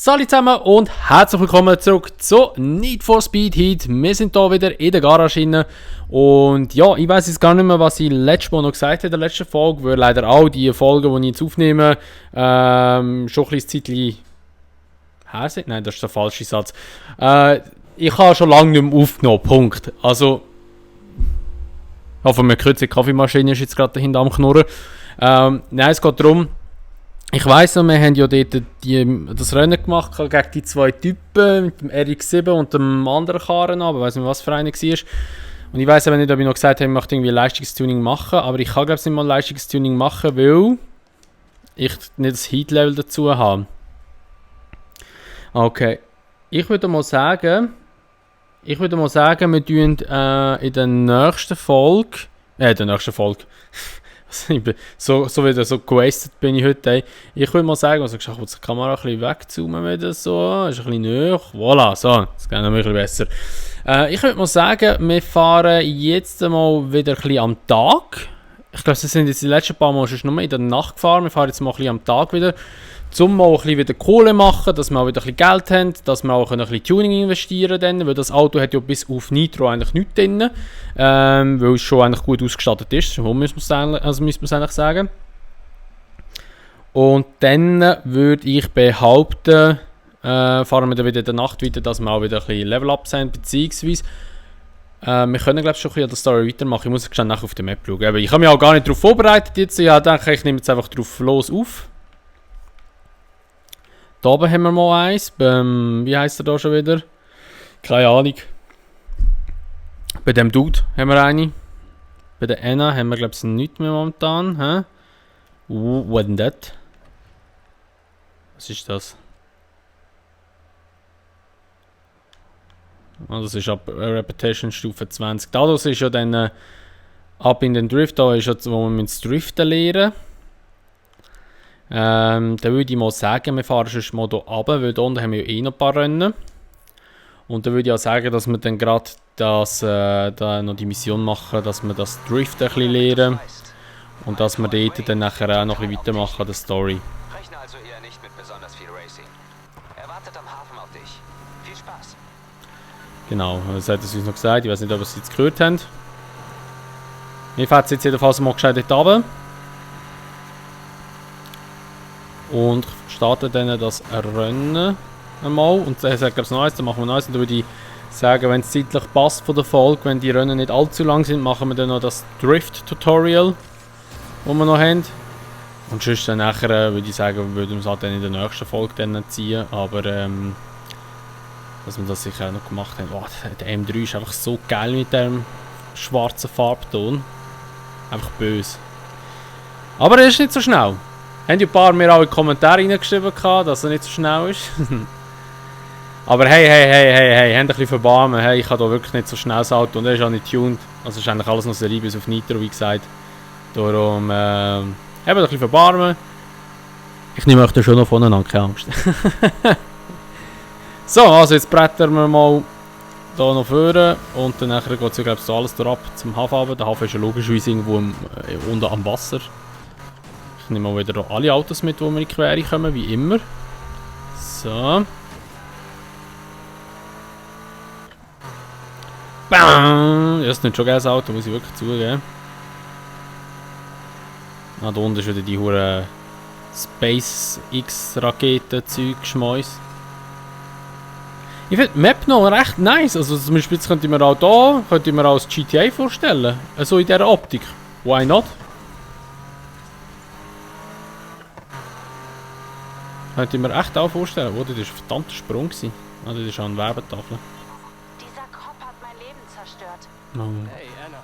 Salut zusammen und herzlich willkommen zurück zu Need for Speed Heat. Wir sind hier wieder in der Garage rein. Und ja, ich weiß jetzt gar nicht mehr, was ich letztes Mal noch gesagt habe in der letzten Folge, weil leider auch die Folgen, die ich jetzt aufnehme, schon ein bisschen Zeitchen her sind. Nein, das ist der falsche Satz. Ich habe schon lange nicht mehr aufgenommen, Punkt. Also, ich hoffe, man hört die Kaffeemaschine ist jetzt gerade dahinter am Knurren. Nein, es geht darum, ich weiss noch, wir haben ja dort das Rennen gemacht gegen die zwei Typen, mit dem RX-7 und dem anderen Karren, aber ich weiss nicht, was für einer war. Und ich weiss aber nicht, ob ich noch gesagt habe, ich möchte irgendwie Leistungstuning machen, aber ich kann glaube ich nicht mal Leistungstuning machen, weil ich nicht das Heat-Level dazu habe. Okay, ich würde mal sagen, wir tun in der nächsten Folge, so wieder so gewastet bin ich heute. Ey. Ich würde mal sagen, also ich habe die Kamera ein bisschen wegzoomen wieder so, ist ein bisschen näher. Voilà, so, das geht noch ein bisschen besser. Ich würde mal sagen, wir fahren jetzt mal wieder ein bisschen am Tag. Ich glaube, wir sind jetzt die letzten paar Mal schon nur in der Nacht gefahren. Wir fahren jetzt mal ein bisschen am Tag wieder, um mal ein bisschen wieder Kohle machen, dass wir auch wieder ein bisschen Geld haben, dass wir auch ein bisschen Tuning investieren können, weil das Auto hat ja bis auf Nitro eigentlich nichts drin, weil es schon eigentlich gut ausgestattet ist, so müssen wir es eigentlich sagen. Und dann würde ich behaupten, fahren wir dann wieder in der Nacht weiter, dass wir auch wieder ein bisschen Level-Up sind, beziehungsweise wir können glaube ich schon ein bisschen an der Story weitermachen, ich muss nachher auf die Map schauen. Aber ich habe mich auch gar nicht darauf vorbereitet jetzt, ich denke, ich nehme jetzt einfach drauf los auf. Da oben haben wir mal eins, wie heisst er da schon wieder? Keine Ahnung. Bei dem Dude haben wir eine. Bei der Anna haben wir glaube ich nichts mehr momentan. Hä? Was denn das? Was ist das? Oh, das ist ab Reputation Stufe 20. Das ist ja dann ab in den Drift, da ist ja, wo wir das Driften lernen. Dann würde ich mal sagen, wir fahren schon mal hier runter, weil hier unten haben wir ja eh noch ein paar Rennen. Und dann würde ich auch sagen, dass wir dann gerade da noch die Mission machen, dass wir das Drift ein bisschen lernen. Und dass wir dort dann nachher auch noch ein bisschen weitermachen, die Story. Rechne also eher nicht mit besonders viel Racing. Er wartet am Hafen auf dich. Viel Spaß. Genau, das hat es uns noch gesagt, ich weiß nicht, ob ihr es jetzt gehört habt. Wir fahren jetzt jedenfalls mal gescheit dort runter. Und starten dann das Rennen einmal. Und dann sagt er es Neues, dann machen wir Neues. Und dann würde ich sagen, wenn es zeitlich passt von der Folge, wenn die Rennen nicht allzu lang sind, machen wir dann noch das Drift-Tutorial, das wir noch haben. Und sonst dann nachher, würde ich sagen, würden wir es halt dann in der nächsten Folge dann ziehen. Aber dass wir das sicher auch noch gemacht haben. Oh, der M3 ist einfach so geil mit dem schwarzen Farbton. Einfach böse. Aber er ist nicht so schnell. Haben ja ein paar mir auch in die Kommentare reingeschrieben, dass er nicht so schnell ist. Aber hey, habt ein bisschen Verbarmen. Hey, ich habe hier wirklich nicht so schnell das Auto und er ist auch nicht tuned. Also ist eigentlich alles noch Serie bis auf Nitro, wie gesagt. Darum, habt ein bisschen Verbarmen. Ich nehme euch da schon noch voneinander, keine Angst. So, also jetzt brettern wir mal hier noch vorne und dann nachher geht es ja, glaube ich, so alles ab zum Hafen runter. Der Hafen ist ja logischerweise irgendwo unten am Wasser. Ich nehme mal wieder alle Autos mit, die wir in die Quere kommen, wie immer. So. Bam! Ja, das ist nicht schon ein geiles Auto, muss ich wirklich zugeben. Ah, da unten ist wieder die hure SpaceX-Raketen-Zeug-Geschmäus. Ich finde die Map noch recht nice. Also zum Beispiel jetzt könnte ich mir auch da, als GTA vorstellen. Also in dieser Optik. Why not? Könnte ich mir echt auch vorstellen. Oh, das war ein verdammter Sprung. Ah, das ist auch eine Werbetafel. Dieser Cop hat mein Leben zerstört. Oh. Hey, Anna.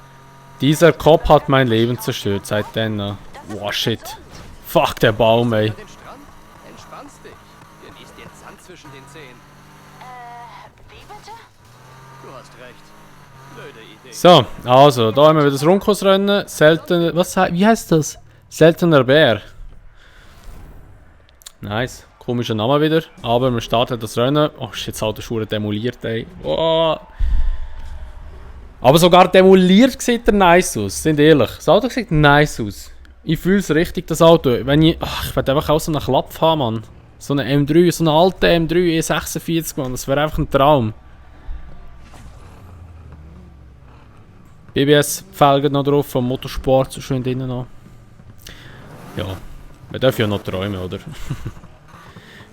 Dieser Cop hat mein Leben zerstört. Seitdem. Wow, shit. Fuck, der Baum, ey. Den Strand? Entspannst dich. Genieß den Sand zwischen den Zehen. Wie bitte? Du hast recht. Blöde Idee. So, also, da haben wir wieder das Rundkursrennen. Selten. Wie heißt das? Seltener Bär. Nice. Komischer Name wieder. Aber wir starten das Rennen. Oh shit, das Auto ist verdammt demoliert, ey. Oh. Aber sogar demoliert sieht er nice aus. Sind ehrlich. Das Auto sieht nice aus. Ich fühle es richtig, das Auto. Wenn ich. Ach, ich will einfach auch so einen Klapp haben, Mann. So eine M3, so eine alte M3 E46, Mann, das wäre einfach ein Traum. BBS-Felgen noch drauf, vom Motorsport so schön drinnen noch. Ja, wir dürfen ja noch träumen, oder?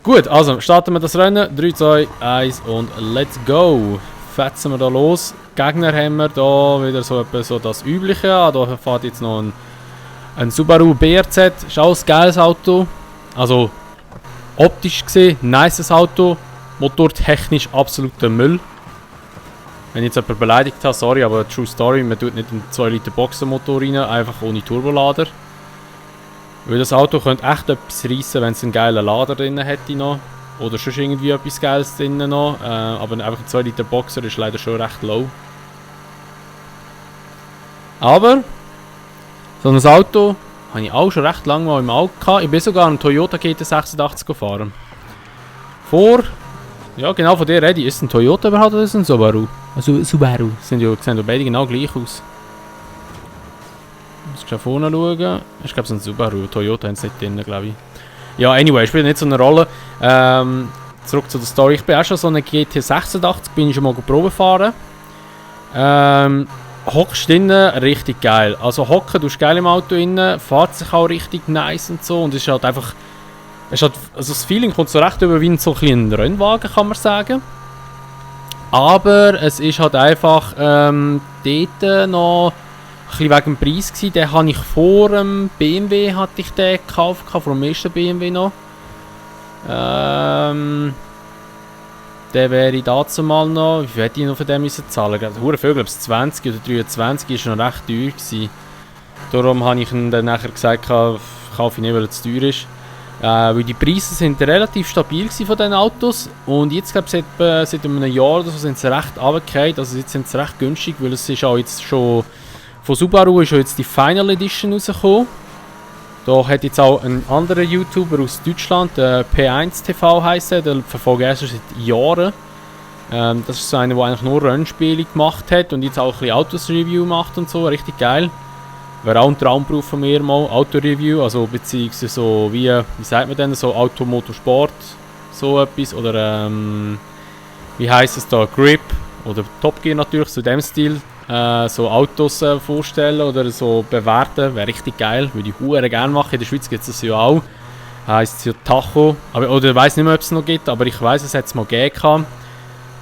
Gut, also starten wir das Rennen. 3, 2, 1 und let's go! Fetzen wir da los. Gegner haben wir da wieder so etwas so das Übliche. Da fährt jetzt noch ein Subaru BRZ. Ist auch ein geiles Auto. Also optisch gesehen, nices Auto. Motortechnisch absoluter Müll. Wenn ich jetzt jemanden beleidigt habe, sorry, aber True Story, man tut nicht einen 2 Liter Boxermotor rein, einfach ohne Turbolader. Weil das Auto könnte echt etwas reissen, wenn es einen geilen Lader drin hätte noch. Oder schon irgendwie etwas Geiles drin noch. Aber einfach ein 2 Liter Boxer ist leider schon recht low. Aber so ein Auto habe ich auch schon recht lange mal im Auge gehabt. Ich bin sogar einen Toyota GT86 gefahren. Ja genau, von der rede ich. Ist es ein Toyota überhaupt oder ist es ein Subaru? Also Subaru. Sehen ja beide genau gleich aus. Ich muss schon vorne schauen. Ich glaube es ist ein Subaru. Toyota haben es nicht drin, glaube ich. Ja, anyway, spielt nicht so eine Rolle. Zurück zu der Story. Ich bin auch schon so eine GT86, bin ich schon mal Probe fahren. Hockst drinnen, richtig geil. Also hocken, du bist geil im Auto innen, fährt sich auch richtig nice und so. Und es ist halt einfach... also das Feeling kommt so recht über wie so ein kleiner Rennwagen, kann man sagen. Aber es ist halt einfach dort noch ein bisschen wegen dem Preis gewesen. Den habe ich vor dem BMW hatte ich den gekauft, vor dem ersten BMW noch. Der wäre dazu mal noch, wie viel hätte ich noch für den müssen zahlen? Hure viel, glaube ich 20 oder 23 ist noch recht teuer gewesen. Darum habe ich ihn dann nachher gesagt, kaufe ich nicht, weil er zu teuer ist. Weil die Preise sind relativ stabil von diesen Autos und jetzt glaube ich seit einem Jahr oder so sind sie recht runtergefallen, also jetzt sind sie recht günstig, weil es ist auch jetzt schon von Subaru ist jetzt die Final Edition rausgekommen. Da hat jetzt auch ein anderer YouTuber aus Deutschland, P1 TV heisst er, den verfolge ich schon seit Jahren. Das ist so einer, der eigentlich nur Rennspiele gemacht hat und jetzt auch ein bisschen Autos-Review macht und so, richtig geil. Wäre auch ein Traumberuf von mir mal, Auto-Review, also beziehungsweise so wie sagt man denn, so Automotorsport, so etwas, oder wie heisst es da, Grip oder Top Gear natürlich, so in dem Stil. So Autos vorstellen oder so bewerten, wäre richtig geil, würde ich hure gerne machen. In der Schweiz gibt es das ja auch. Heisst es ja Tacho, oder ich weiß nicht mehr, ob es noch gibt, aber ich weiß, es hat es mal gegeben.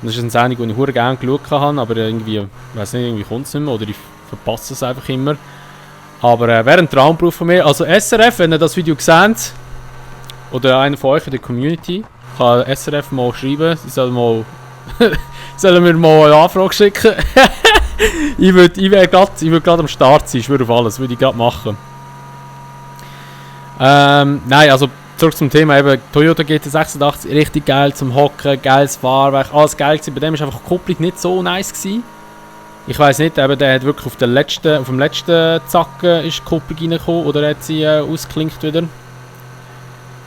Das ist eine Sendung, die ich hure gerne geschaut habe, aber irgendwie, weiß nicht, irgendwie kommt es nicht mehr oder ich verpasse es einfach immer. Aber wäre ein Traumberuf von mir. Also SRF, wenn ihr das Video seht, oder einer von euch in der Community, kann SRF mal schreiben, sie sollen mir mal eine Anfrage schicken. Ich würde gerade am Start sein, ich würde auf alles, würde ich gerade machen. Nein, also zurück zum Thema, eben Toyota GT86, richtig geil zum Hocken, geiles Fahrwerk, alles geil gewesen. Bei dem war einfach die Kupplung nicht so nice gewesen. Ich weiss nicht, eben der hat wirklich auf dem letzten Zacken ist die Kupplung reingekommen oder hat sie ausgeklinkt wieder.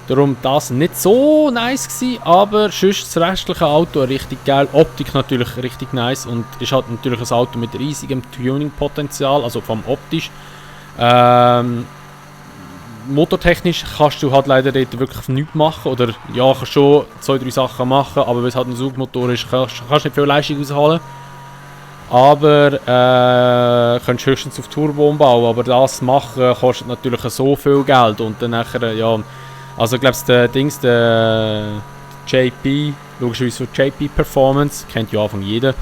Darum das nicht so nice gewesen, aber sonst das restliche Auto richtig geil. Optik natürlich richtig nice und ist halt natürlich ein Auto mit riesigem Tuning-Potenzial, also vom optisch. Motortechnisch kannst du halt leider dort wirklich nichts machen oder ja, kannst schon 2-3 Sachen machen, aber weil es halt ein Suchmotor ist, kannst du nicht viel Leistung rausholen. Aber kannst höchstens auf Turbo umbauen, aber das machen kostet natürlich so viel Geld und dann nachher, ja, also ich glaube der JP, logischerweise für JP Performance, kennt ja von jeder.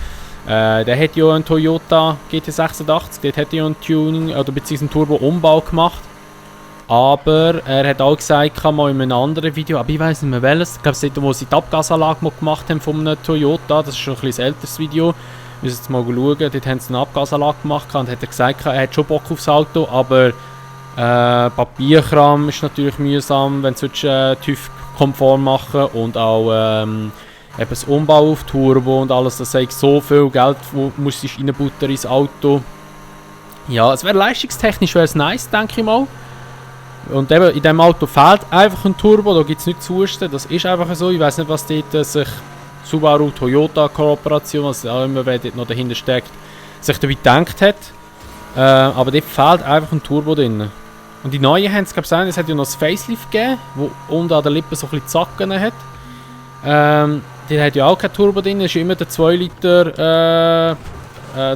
Der hat ja einen Toyota GT86, dort hat er ja einen Tuning oder beziehungsweise einen Turbo-Umbau gemacht. Aber er hat auch gesagt, mal in einem anderen Video, aber ich weiß nicht mehr welches, ich glaube dort, wo sie die Abgasanlage mal gemacht haben von einem Toyota, das ist schon ein bisschen älteres Video. Wir müssen jetzt mal schauen, dort haben sie eine Abgasanlage gemacht und hat er gesagt, er hat schon Bock aufs Auto, aber Papierkram ist natürlich mühsam, wenn du TÜV-konform machen und auch eben das Umbau auf Turbo und alles, das sagt so viel Geld, wo musst du reinbuttern ins Auto. Ja, es wäre leistungstechnisch wäre es nice, denke ich mal. Und eben in diesem Auto fehlt einfach ein Turbo, da gibt es nichts zu husten, das ist einfach so. Ich weiß nicht, was dort sich Subaru-Toyota-Kooperation, was auch immer wer dort noch dahinter steckt, sich dabei gedacht hat. Aber dort fehlt einfach ein Turbo drin. Und die neuen haben es, glaube ich, es hat ja noch das Facelift gegeben, wo unten an der Lippe so ein bisschen Zacken hat. Die hat ja auch kein Turbo drin, das ist immer der 2 Liter,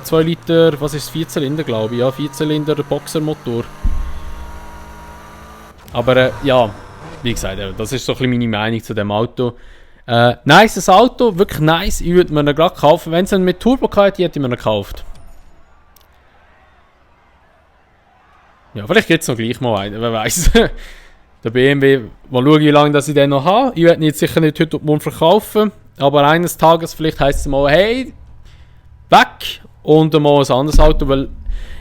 2 Liter, was ist es, 4 Zylinder, glaube ich, ja, 4 Zylinder Boxermotor. Aber ja, wie gesagt, das ist so ein bisschen meine Meinung zu dem Auto. Nice Auto, wirklich nice, ich würde mir ihn gerade kaufen. Wenn es einen mit Turbo hätte, hätte ich mir ihn gekauft. Ja, vielleicht gibt es noch gleich mal einen, wer weiß. Der BMW, mal schauen, wie lange ich den noch habe. Ich werde ihn jetzt sicher nicht heute und morgen verkaufen. Aber eines Tages vielleicht heisst es mal, hey, weg und mal ein anderes Auto, weil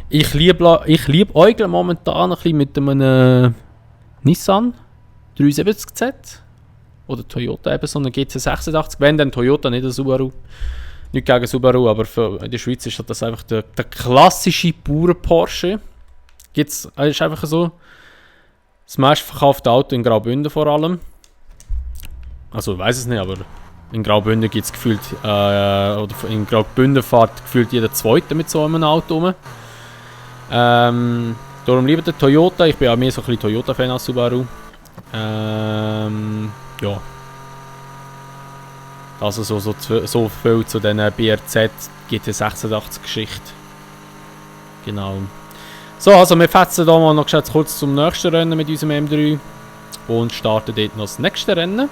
ich liebe momentan ein bisschen mit einem Nissan 370Z oder Toyota, eben so einen GC86, wenn dann Toyota, nicht ein Subaru. Nicht gegen Subaru, aber in der Schweiz ist das einfach der klassische Bauern-Porsche. Ist einfach so. Das meistverkaufte Auto in Graubünden vor allem. Also ich weiß es nicht, aber in Graubünden gibt es gefühlt, oder in Graubünden fährt gefühlt jeder Zweite mit so einem Auto rum. Darum lieber der Toyota. Ich bin auch mehr so ein bisschen Toyota-Fan als Subaru. Ja. Also so viel zu diesen BRZ GT86 Geschichte. Genau. So, also wir fetzen hier mal noch kurz zum nächsten Rennen mit unserem M3 und starten dort noch das nächste Rennen.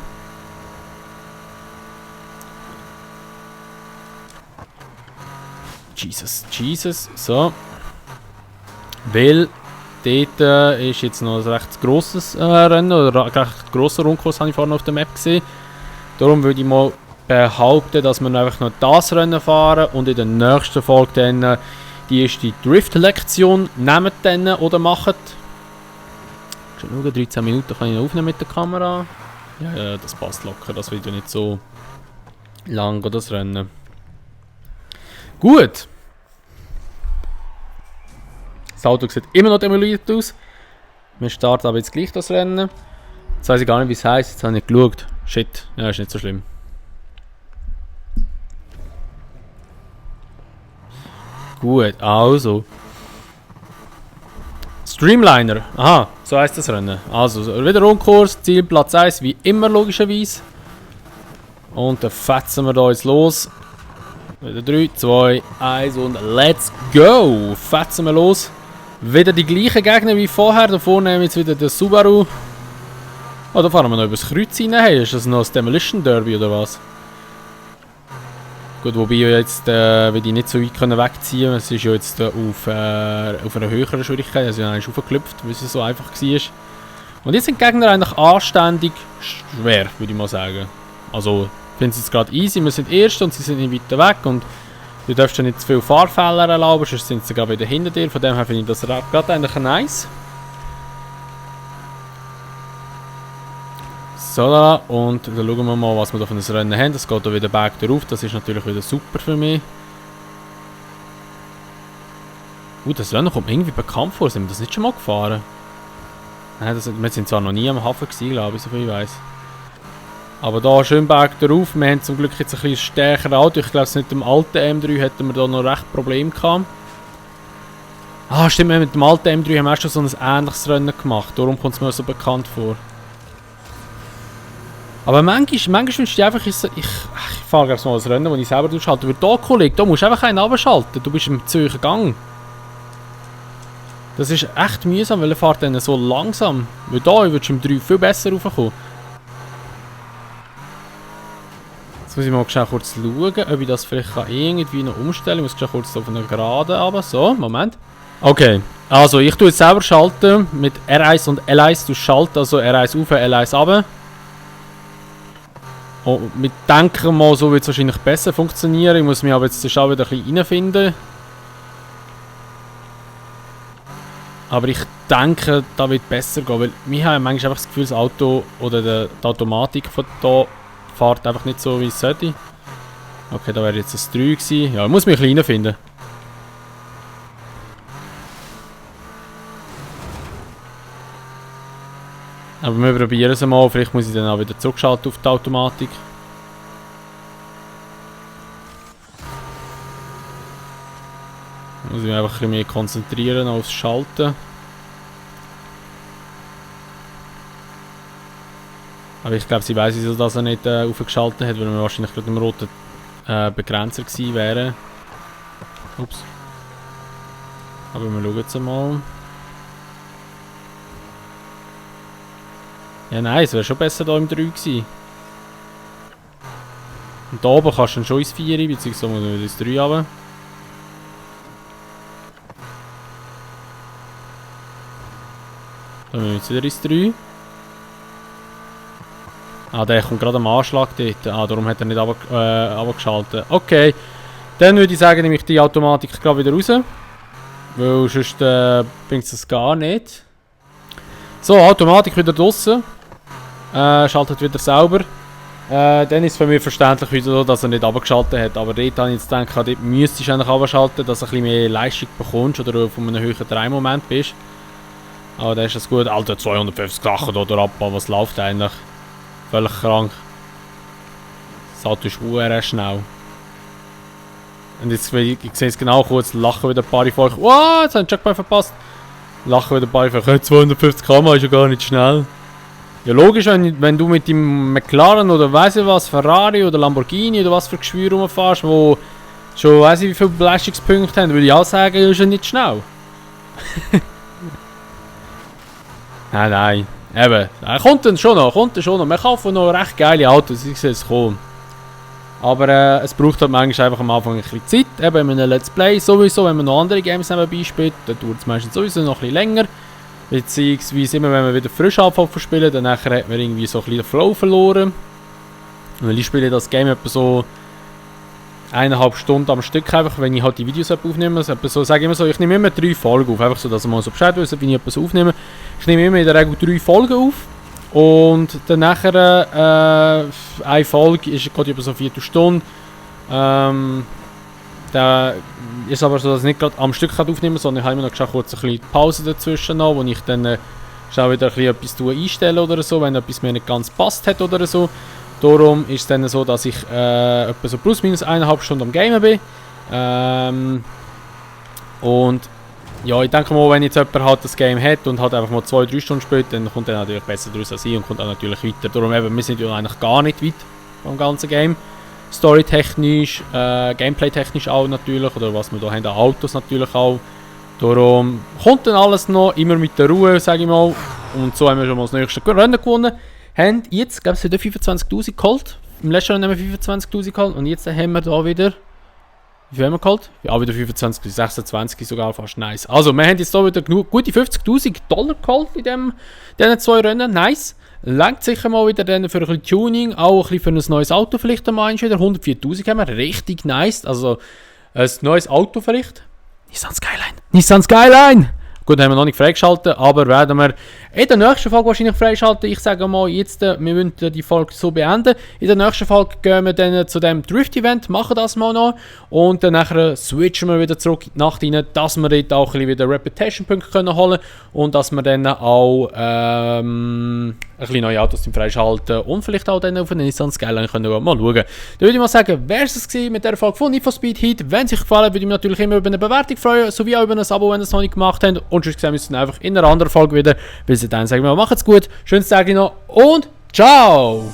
Jesus. So. Weil dort ist jetzt noch ein recht grosses Rennen, oder ein recht grosser Rundkurs habe ich vorhin auf der Map gesehen. Darum würde ich mal behaupten, dass wir einfach noch das Rennen fahren und in der nächsten Folge dann die erste Drift-Lektion nehmen dann oder machen. Schon 13 Minuten kann ich noch aufnehmen mit der Kamera. Ja, das passt locker, das wird ja nicht so lang gehen, das Rennen. Gut. Das Auto sieht immer noch demoliert aus. Wir starten aber jetzt gleich das Rennen. Jetzt weiß ich gar nicht, wie es heisst, jetzt habe ich nicht geschaut. Shit, ja, ist nicht so schlimm. Gut, also. Streamliner. Aha, so heisst das Rennen. Also, wieder Rundkurs, Ziel Platz 1, wie immer logischerweise. Und dann fetzen wir da jetzt los. Wieder 3, 2, 1 und let's go! Fetzen wir los. Wieder die gleichen Gegner wie vorher. Da vorne nehmen wir jetzt wieder den Subaru. Oh, da fahren wir noch übers Kreuz rein. Hey, ist das noch das Demolition Derby oder was? Gut, wobei ich jetzt will ich nicht so weit wegziehen können. Es ist ja jetzt auf einer höheren Schwierigkeit. Also ich bin aufgeklüpft, weil es so einfach war. Und jetzt sind die Gegner eigentlich anständig schwer, würde ich mal sagen. Also, ich finde es jetzt gerade easy. Wir sind Erste und sie sind nicht weiter weg. Und du darfst ja nicht zu viele Fahrfehler erlauben, sonst sind sie gerade wieder hinter dir. Von dem her finde ich das gerade eigentlich nice. So, da, und dann schauen wir mal, was wir da für ein Rennen haben. Das geht da wieder Berg drauf, das ist natürlich wieder super für mich. Das Rennen kommt irgendwie bekannt vor, sind wir das nicht schon mal gefahren? Nein, wir sind zwar noch nie am Hafen gewesen, glaube ich, so viel ich weiss. Aber da schön Berg drauf, wir haben zum Glück jetzt ein bisschen stärkeres Auto. Ich glaube, mit dem alten M3 hätten wir da noch recht Probleme gehabt. Ah, stimmt, mit dem alten M3 haben wir auch schon so ein ähnliches Rennen gemacht, darum kommt es mir so bekannt vor. Aber manchmal wünsche ich einfach, ich fahre gerade mal ein Rennen, das ich selber durchschalte. Weil da, Kollege, da musst du einfach einen abschalten. Du bist im Zürcher Gang. Das ist echt mühsam, weil er fährt dann so langsam. Weil da würdest du im 3 viel besser raufkommen. Jetzt muss ich mal schnell kurz schauen, ob ich das vielleicht irgendwie noch umstellen kann. Ich muss schnell kurz auf eine Gerade runter. So, Moment. Okay, also ich tue jetzt selber schalten. Mit R1 und L1 du schalten, also R1 auf, L1 runter. Oh, wir denken mal, so wird es wahrscheinlich besser funktionieren. Ich muss mich aber jetzt schon wieder ein bisschen reinfinden. Aber ich denke, da wird besser gehen, weil wir haben manchmal einfach das Gefühl, das Auto oder die Automatik von da fährt einfach nicht so, wie es sollte. Okay, da wäre jetzt das 3 gewesen. Ja, ich muss mich ein bisschen reinfinden. Aber wir probieren es mal, vielleicht muss ich dann auch wieder zurückschalten auf die Automatik. Muss ich mich einfach ein bisschen mehr konzentrieren aufs Schalten. Aber ich glaube, sie weiss, wieso dass er nicht aufgeschaltet hat, weil wir wahrscheinlich gerade im roten Begrenzer gewesen wären. Ups. Aber wir schauen jetzt mal. Ja nein, es wäre schon besser hier im 3 gewesen. Und da oben kannst du dann schon ins 4, beziehungsweise muss man ins 3 runter. Dann müssen wir jetzt wieder ins 3. Ah, der kommt gerade am Anschlag dort. Ah, darum hat er nicht runtergeschaltet. Okay. Dann würde ich sagen, nehme ich die Automatik gerade wieder raus. Weil sonst bringt es das gar nicht. So, Automatik wieder draussen. Schaltet wieder sauber. Dann ist es für mich verständlich wieder so, dass er nicht runtergeschaltet hat. Aber dort habe ich jetzt gedacht, dort müsstest du eigentlich runterschalten, dass du ein bisschen mehr Leistung bekommst oder auf einem höheren Drehmoment bist. Aber dann ist das gut. Alter, 250 Sachen oder Abbau, was läuft eigentlich? Völlig krank. Das Auto ist schnell. Und jetzt, ich sehe es genau kurz, lachen wieder ein paar von euch. Wow, jetzt haben die Checkpoint verpasst. Lachen wieder ein paar von euch. 250 km ist ja gar nicht schnell. Ja logisch, wenn du mit dem McLaren oder weiss ich was, Ferrari oder Lamborghini oder was für Geschwür rumfährst, wo schon weiss ich wie viele Leistungspunkte haben, würde ich auch sagen, ist ja nicht schnell. Nein. Eben, kommt dann schon noch, Wir kaufen noch recht geile Autos, ich sehe es kommen. Aber es braucht halt manchmal einfach am Anfang ein bisschen Zeit. Eben in einem Let's Play sowieso, wenn man noch andere Games nebenbei spielt, dann dauert es meistens sowieso noch ein bisschen länger. Beziehungsweise immer wenn man wieder frisch anfängt zu spielen, dann hat man irgendwie so ein bisschen den Flow verloren. Weil ich spiele das Game etwa so 1,5 Stunden am Stück einfach, wenn ich halt die Videos aufnehme. So, sage immer so, ich nehme immer 3 Folgen auf, einfach so, dass man so Bescheid wissen, wie ich etwas aufnehme. Ich nehme immer in der Regel 3 Folgen auf. Und dann nachher eine Folge ist gerade über so 4 Stunden. Da ist aber so, dass ich nicht gerade am Stück aufnehmen kann, sondern ich habe immer noch kurz ein bisschen Pause dazwischen noch, wo ich dann schon wieder ein bisschen etwas einstellen oder so, wenn etwas mir nicht ganz passt hat oder so. Darum ist es dann so, dass ich etwa so plus minus 1,5 Stunden am Gamen bin. Und ja, ich denke mal, wenn jetzt jemand halt das Game hat und halt einfach mal 2-3 Stunden spielt, dann kommt er natürlich besser daraus als ich und kommt auch natürlich weiter. Darum eben, wir sind ja eigentlich gar nicht weit vom ganzen Game. Storytechnisch, Gameplay-technisch auch natürlich, oder was wir hier haben, Autos natürlich auch. Darum kommt dann alles noch, immer mit der Ruhe, sage ich mal. Und so haben wir schon mal das nächste Rennen gewonnen. Haben jetzt, glaube ich, wieder 25'000 geholt. Im letzten Rennen haben wir 25'000 geholt und jetzt haben wir da wieder... Wie viel haben wir geholt? Ja, wieder 25, 26 sogar, fast nice. Also, wir haben jetzt hier wieder gute $50.000 geholt in diesen 2 Rennen. Nice. Langt sicher mal wieder dann für ein bisschen Tuning, auch ein bisschen für ein neues Auto vielleicht einmal wieder. 104'000 haben wir, richtig nice. Also, ein neues Auto vielleicht. Nissan Skyline! Gut, haben wir noch nicht freigeschaltet, aber werden wir in der nächsten Folge wahrscheinlich freischalten. Ich sage mal jetzt, wir wollen die Folge so beenden. In der nächsten Folge gehen wir dann zu dem Drift-Event, machen das mal noch. Und dann nachher switchen wir wieder zurück in die Nacht rein, dass wir dort auch ein bisschen wieder Reputation-Punkte holen können. Und dass wir dann auch ein bisschen neue Autos freischalten und vielleicht auch dann auf den Nissan Skyline können wir mal schauen. Dann würde ich mal sagen, wäre es mit der Folge von Need for Speed Heat. Wenn es euch gefallen hat, würde ich mich natürlich immer über eine Bewertung freuen, sowie auch über ein Abo, wenn ihr es noch nicht gemacht habt. Und sonst sehen wir uns dann einfach in einer anderen Folge wieder. Bis dann sagen wir, macht's gut, schönes Tag noch und ciao!